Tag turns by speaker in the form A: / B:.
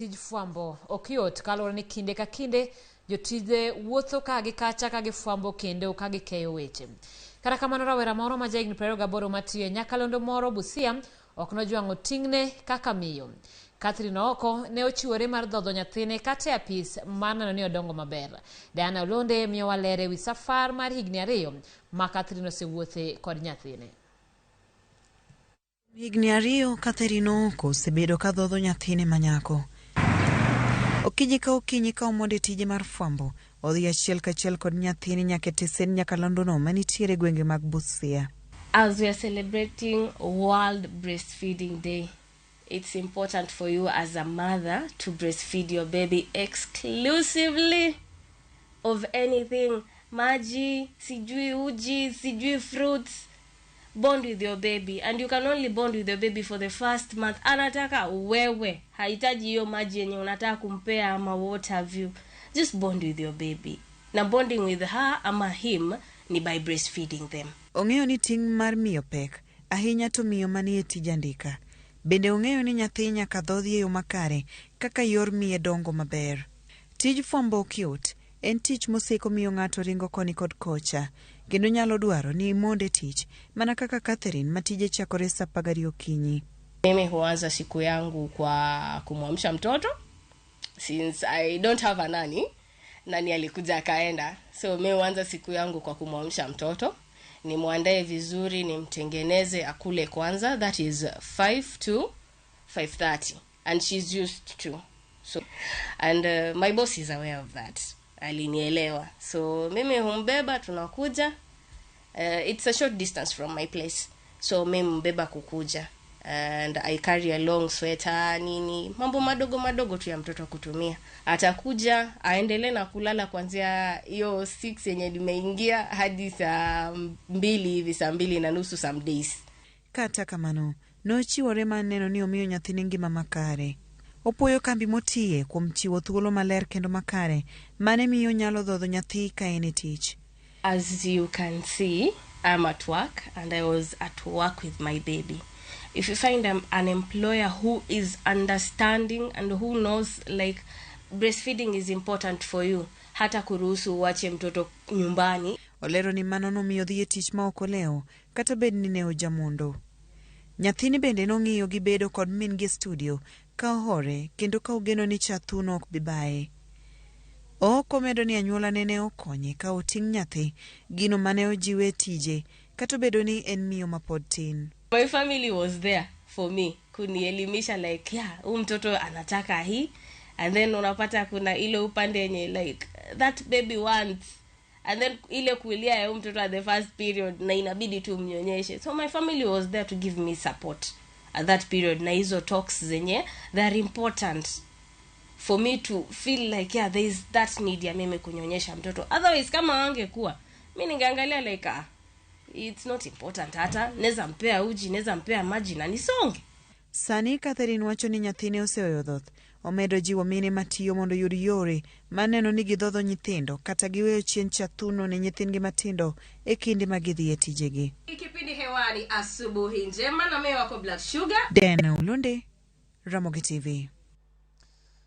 A: Tij fwambo ok yot kaluwore ni kinde ka kinde jotije wuotho ka gi kacha ka gifwambo kendo ka gikeyo weche. Kata kamano rawera moro ma jahigni 28 matiyo e nyakalondo moro Busia ok nojwang'o ting'ne kaka miyo. Catherine Ooko ne ochiwore mar dhodho nyathine kata e apis mar neno ni odongo maber. Diana Olonde miyowa ler e wi safar mar higni 2 ma Catherine osewuothe kod nyathine.
B: Higni 2 Catherine Ooko osebedo ka dhodho nyathine ma nyako. Okinyi ka okinyi ka omondo e tije mar fwambo, odhi achiel kachiel kod nyathine nyaka e tesen nyakalondono manitiere e gwenge mag Busia.
C: As we are celebrating World Breastfeeding Day, it's important for you as a mother to breastfeed your baby exclusively of anything. Maji, sijui uji, sijui fruits. Bond with your baby, and you can only bond with your baby for the first month. Anataka wewe, hahitaji hiyo maji yenye unataka kumpea ama what have you. Just bond with your baby. Na bonding with her ama him ni by breastfeeding them.
B: Ong'eyo ni ting' mar miyo pek, ahinya to miyo manie tij andika. Bende ong'eyo ni nyathi nyaka dhodhi e yo makare kaka yor miye dongo maber. Tij fwambo ok yot, en tich moseko miyo ng'ato ringo koni kod kocha, kendo nyalo dwaro ni imonde tich, mana kaka Catherine ma tije chakore saa 12 okinyi.
C: Mimi huanza siku yangu kwa kumwamsha mtoto, since I don't have a nanny, nani alikuja akaenda. So mimi huanza siku yangu kwa kumwamsha mtoto, nimwandae vizuri, nimtengeneze akule kwanza, that is 5 to 5:30, and she's used to. So, and my boss is aware of that. Alinielewa. So mimi humbeba, tunakuja. It's a short distance from my place. So mimi humbeba kukuja. And I carry a long sweater, nini, mambo madogo madogo tu ya mtoto kutumia. Atakuja, aendelee na kulala kuanzia hiyo 6 yenye nimeingia hadi saa 2 hivi, saa 2:30 some days.
B: Kata kamano, nochiwore mar neno ni omiyo nyathine ngima makare. Opuoyo kambi motiye kuom chiwo thuolo maler kendo makare, mane miyo nyalo dhodho nyathi ka en e tich.
C: As you can see, I'm at work and I was at work with my baby. If you find an employer who is understanding and who knows breastfeeding is important for you, hata kuruhusu uache mtoto nyumbani.
B: Olero ni mano nomiyo dhi e tich ma ok olewo, kata bed ni ne ojamondo. Nyathini bende nong'iyo gi bedo kod min gi e studio ka ohore kendo ka ogeno ni cha thuno ok bi baye. Ok omedo ni anyuolane ne okonye ka oting' nyathi, gino mane ojiwe e tije, kata obedo ni en miyo mapod tin.
C: My family was there for me, kunielimisha like, yeah, huyu mtoto anataka hii, and then unapata kuna ile upande yenye like that baby wants, and then ile kulia ya huyu mtoto at the first period na inabidi tu mnyonyeshe. So my family was there to give me support at that period, na hizo talks zenye they are important for me to feel like, yeah, there is that need ya mimi kunyonyesha mtoto. Otherwise kama angekuwa mimi ningeangalia like, it's not important, hata naweza mpea uji, naweza mpea maji na nisonge.
B: Sani Catherine wacho ni nyathine oseweyo dhoth. Omedo jiwo mine matiyo mondo oyud yore mar neno ni gidhodho nyithindo kata giweyo chien cha thuno ne nyithindgi matindo e kinde ma gidhi e tijegi.
C: Kipindi hewani asubuhi njema na mimi wako Black Sugar.
B: Diana Olonde, Ramogi TV.